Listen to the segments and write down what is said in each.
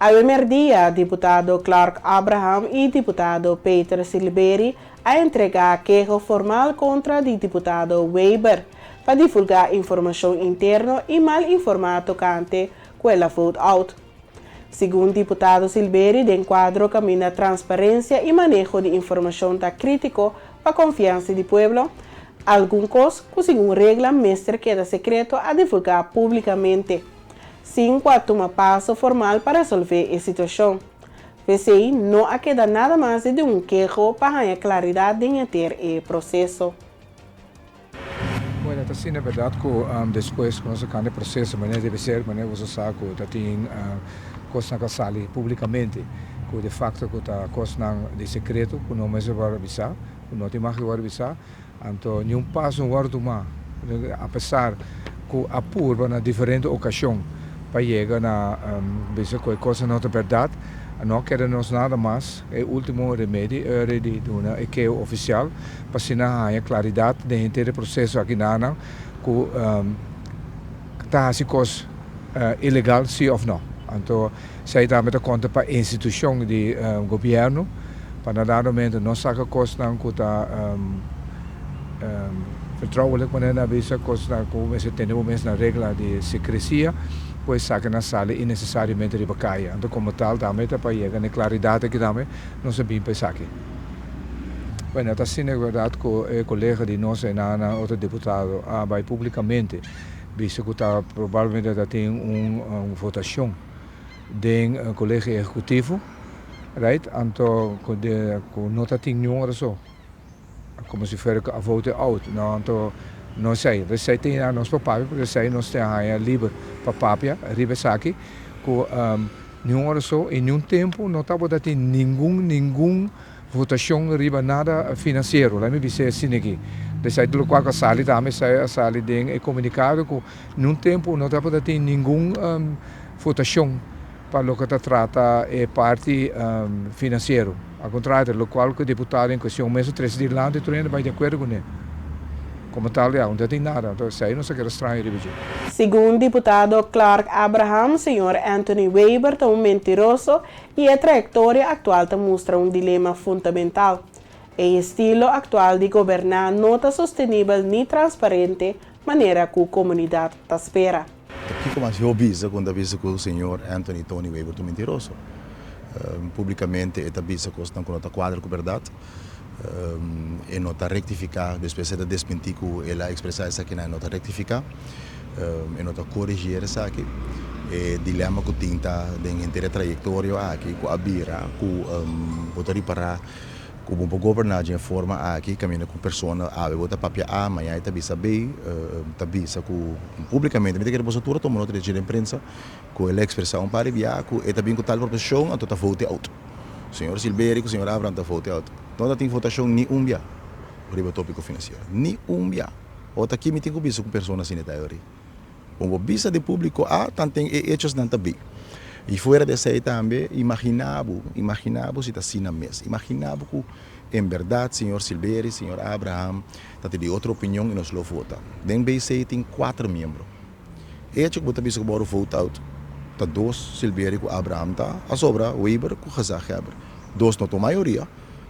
Awe merdia, diputado Clark Abraham i diputado Peter Silberi a entregá keho formal kontra di diputado Weber pa divulgá informashon interno i mal informá tokante ku el a vote out. Segun diputado Silberi, den kuadro kaminda transparensia i maneho di informashon ta krítiko pa konfiansa di pueblo, algun kos ku segun regla mester keda sekreto a divulgá públikamente, sin ku a tuma paso formal pa resolvé e situashon. P'esei no a keda nada mas di un keho pa haña klaridat den henter e proseso. Bueno, ta asina berdad cu despues cu nos a cana e proceso manera debe ser, manera boso sa cu ta tin cosnan cu a sali publicamente cu de facto cu ta cosnan di secreto cu no mester worde bisa, cu no tin mag di worde bisa, anto ni un paso no worde tuma apesar cu a purba na diferente ocasion pa yega na bisa cu e cosnan no ta berdad, no a keda nos nada mas e ultimo remedi ora di duna e keho oficial. Pa asina haña klaridat den henter e proseso aki nanan ku ta hasi kos ilegal si òf no. Anto esei tambe ta konta pa institushon di gobièrnu pa na dado momento no saka kosnan ku ta vertrouwelijk manera nan a bisa, kosnan ku mester tene bo mes na regla di sekresia ku esaki nan sali innesesariamente riba kaya. Anto komo tal tambe ta pa yega na e klaridat aki tambe nos a bin pa esaki. Bueno, ta asina e berdad cu e colega di nos enana, otro diputado, a bay publicamente bisa cu ta probablemente ta tin un votacion den Colegio Ejecutivo, right? Anto cu no ta tin niun ora so, como si fuera cu a vote out, no? Anto no esey, esey tin nos por papia, porque esey nos tin a haya liber pa papia riba esaki cu Niun ora so i niun tempu no tabata tin ningun ningun votashon riba nada finansiero, laat mi bis'é asina aki. Esei ta lokual ku a sali tambe, esei a sali den e komunikado ku niun tempu no tabata tin ningun votashon pa loke ta trata e parti finansiero. Al kontrario, lokual ku e diputado en kuestion mes a trese dilanti tur hende bai di akuerdo kuné. Komo tal ya, no ta tin nada, anto esei nos a keda straño riba dje. Segun diputado Clark Abraham, señor Anthony Weber ta un mentiroso i e trayektoria aktual ta mustra un dilema fundamental. E estilo aktual di goberná no ta sostenibel ni transparente manera ku komunidat ta spera. Ta kiko mas yo bisa ku N ta bisa ku señor Anthony Tony Weber ta un mentiroso? Publikamente e ta bisa kosnan ku no ta kuadra ku bèrdat. E no ta rectifica, despues e ta desmenti cu el a expresa esakinan, e no ta rectifica, e no ta corrigier esaki. E dilema cu tin ta den henter e trayectorio aki cu a bira cu bo ta ripara cu bo por goberna dje forma aki caminda cu persona awe bo ta papia A, mañana e ta bisa B, ta bisa cu publicamente, mi ta kere boso tur a tuma nota di dje den prensa cu el a expresa un par di bia cu e ta bin cu tal proposicion anto ta vote out. Señor Silbery ku señor Abraham ta vote out. No ta tin votashon ni un bia riba topiko finansiero. Ni un bia. Ota ki mi tin ku bisa ku persona asina ta ori. Bo bo bisa di publiko A, tanten e echosnan ta B. I fuera di esei tambe, imagina bo, imagina bo si ta asina mes. Imagina bo ku en bèrdat señor Silbery, señor Abraham ta tin di otro opinion i nos lo vota. Den BC tin kuater miembro. Echo ku bo ta bisa ku bo a vote out ta dos Silbery ku Abraham ta a sobra Weber ku Gezaghebber. Dos no ta un mayoria.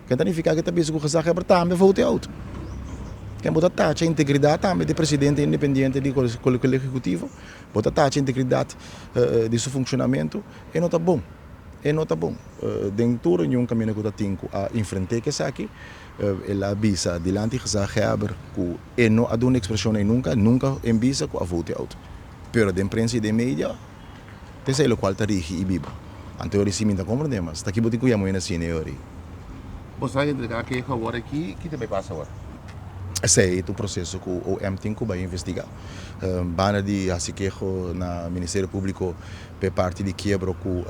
Ken ta nifiká ku e ta bisa ku Gezaghebber tambe vote out? Ken bo ta tacha integridat tambe di presidente independiente di Kolegio Ehekutivo? Bo ta tacha integridat di su funshonamentu? E no ta bon. E no ta bon. Den tur reunion kaminda ku ta tin ku a enfrent'é ku esaki, el a bisa dilanti Gezaghebber ku E no a duna expresion ei nunca, nunca en bisa cu a vote out. Pero den prensa y den media, ta esei locual ta rigi y biba. Anto e ora si mi ta comprende mas. Ta ki bo tin cu yama un asina e ora ei? Bo sa entrega keho awor aki, ki ta bay pasa awor? Esei ta un proceso cu OM tin cu bay investiga. Banda di haci keho na Ministerio Publico p'e parti di kiebro cu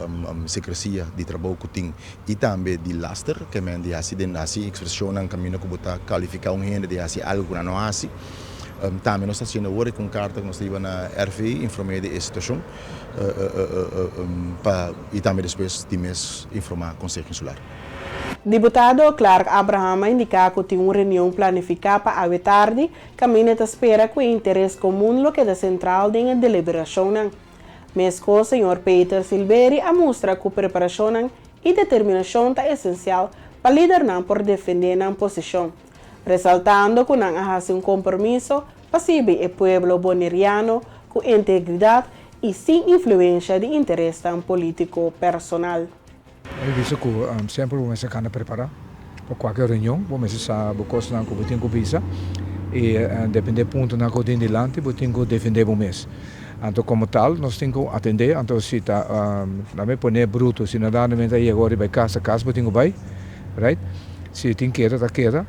secrecia di trabou cu tin y tambe di laster, ke men di haci den haci expresionnan caminda cu bo ta califica un hende di haci algo cu nan no haci. Tambe nos ta haciendo awor cu un carta cu nos ta hiba na RVI informe di e situacion pa y tambe despues di mes informa Conseho Insular. Diputado Clark Abraham a indica cu tin un reunion planifica pa awe tardi, caminda ta spera cu e interes comun lo keda central den e deliberacionnan. Meskos señor Peter Silberi a mustra ku preparashonnan i determinashon ta esensial pa lidernan por defendé nan posishon, resaltando ku nan a hasi un kompromiso pa sirbi e pueblo boneriano ku integridat i sin influensha di interesnan polítiko personal. Mi bisa ku semper bo mester kanda prepará pa kualke reunion, bo mester sa bo kosnan ku bo tin ku bisa i depende puntonan ku tin dilanti bo tin ku defende bo mes. Anto komo tal nos tin ku atendé, anto si ta laat mi pone bruto, si no dado momento a yega ora di bai kas ta kas bo tin ku bai, right? Si tin keda ta keda,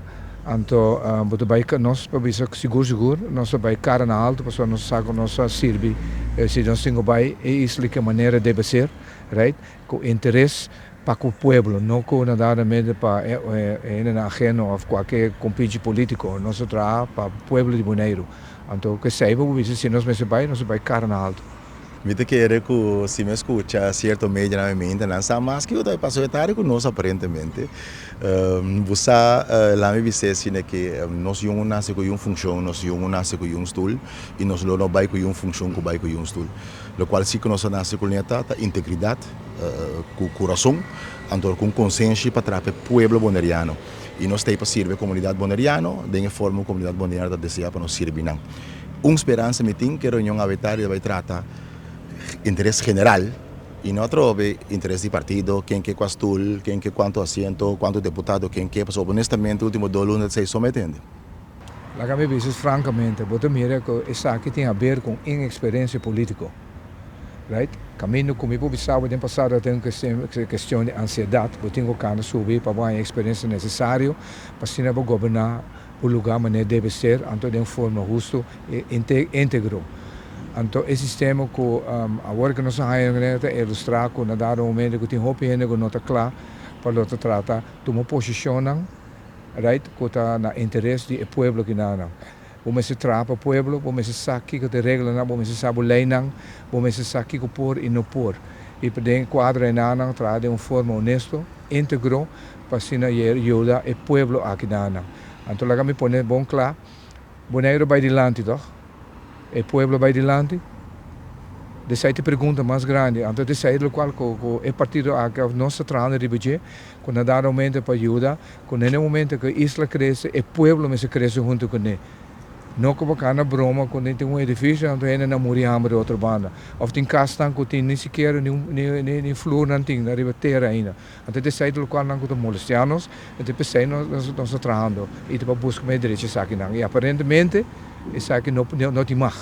anto bo ta bai nos pa bisa sigur sigur nos ta bai kara na alto pasobra nos sa ku nos a sirbi si nos tin ku bai e isla di ke manera debe ser, right? Ku interes pa ku pueblo, no ku nadadamente pa hendenan ajeno of kualke kompinchi politiko. Nos ta traha pa pueblo di Boneiru. Anto ku esei bo bisa si nos mester bai, nos ta bai kara na alto. Mi ta kere ku si mi skucha sierto medianan mi mente nan sa mas kiko ta pasó e tardi ku nos aparentemente. Bo sa laat mi bis'é asina ke nos yungu nase ku yun funshon, nos yungu nase ku yun stul i nos lo no bai ku yun funshon ku bai ku yun stul. Lokual si ku nos a nase ku neta ta integridat, ku kurason, anto ku un konsenshi pa traha pa e pueblo boneriano. I nos ta ei pa sirbi e komunidat boneriano den e forma ku komunidat boneriano ta deseá pa nos sirbi nan. Un speransa mi tin ku e reunion awe tardi ta bai trata interes general i no atrobe interes di partido, ken ke kua stul, ken ke kuantu asiento, kuantu deputado ken ke, pasobra honestamente ultimo dos luna ta esei so mi tende. Laga mi bisa frankamente, bo ta mira ku esaki tin haber ku inexperensia politiko, right? Kaminda ku mi por bisa bo den pasado ta un kestion di ansiedat, bo tin ku kana subi pa bo haña eksperensia nesesario pa asina bo goberná bo lugá manera debe ser, anto den forma hustu i íntegro. Anto e sistema ku awor ku nos a haña ta ilustrá ku na dado momento ku tin hopi hende ku no ta kla pa lo ta trata tuma posishonnan, Right, ku ta na interes di e pueblo kinanan. Bo mester traha pa pueblo, bo mester sa kiko ta e reglanan, bo mester sa bo leinan, bo mester sa kiko por i no por. I den e kuadro enanan traha den un forma honesto, íntegro, pa asina yuda e pueblo akinanan. Anto laga mi pone bon kla, Boneiru bai dilanti tòg? E pueblo bai dilanti? Desei ta e pregunta mas grandi. Anto desei lokual ku e partido aki òf nos ta trahando riba dje, ku na dado momento pa yuda, ku na e momento ku e isla krese, e pueblo mester krese huntu kuné. No ku bo kana broma ku tin un edifisio anto hende nan muri hamber di otro banda. Òf tin kasnan ku tin ni sikiera ni flurnan tin riba tera ainda. Anto desei ta lokual nan ku ta molestia nos, anto p'esei nos ta trahando i ta pa buska pa e derecho esakinan. I aparentemente esaki no tin mag.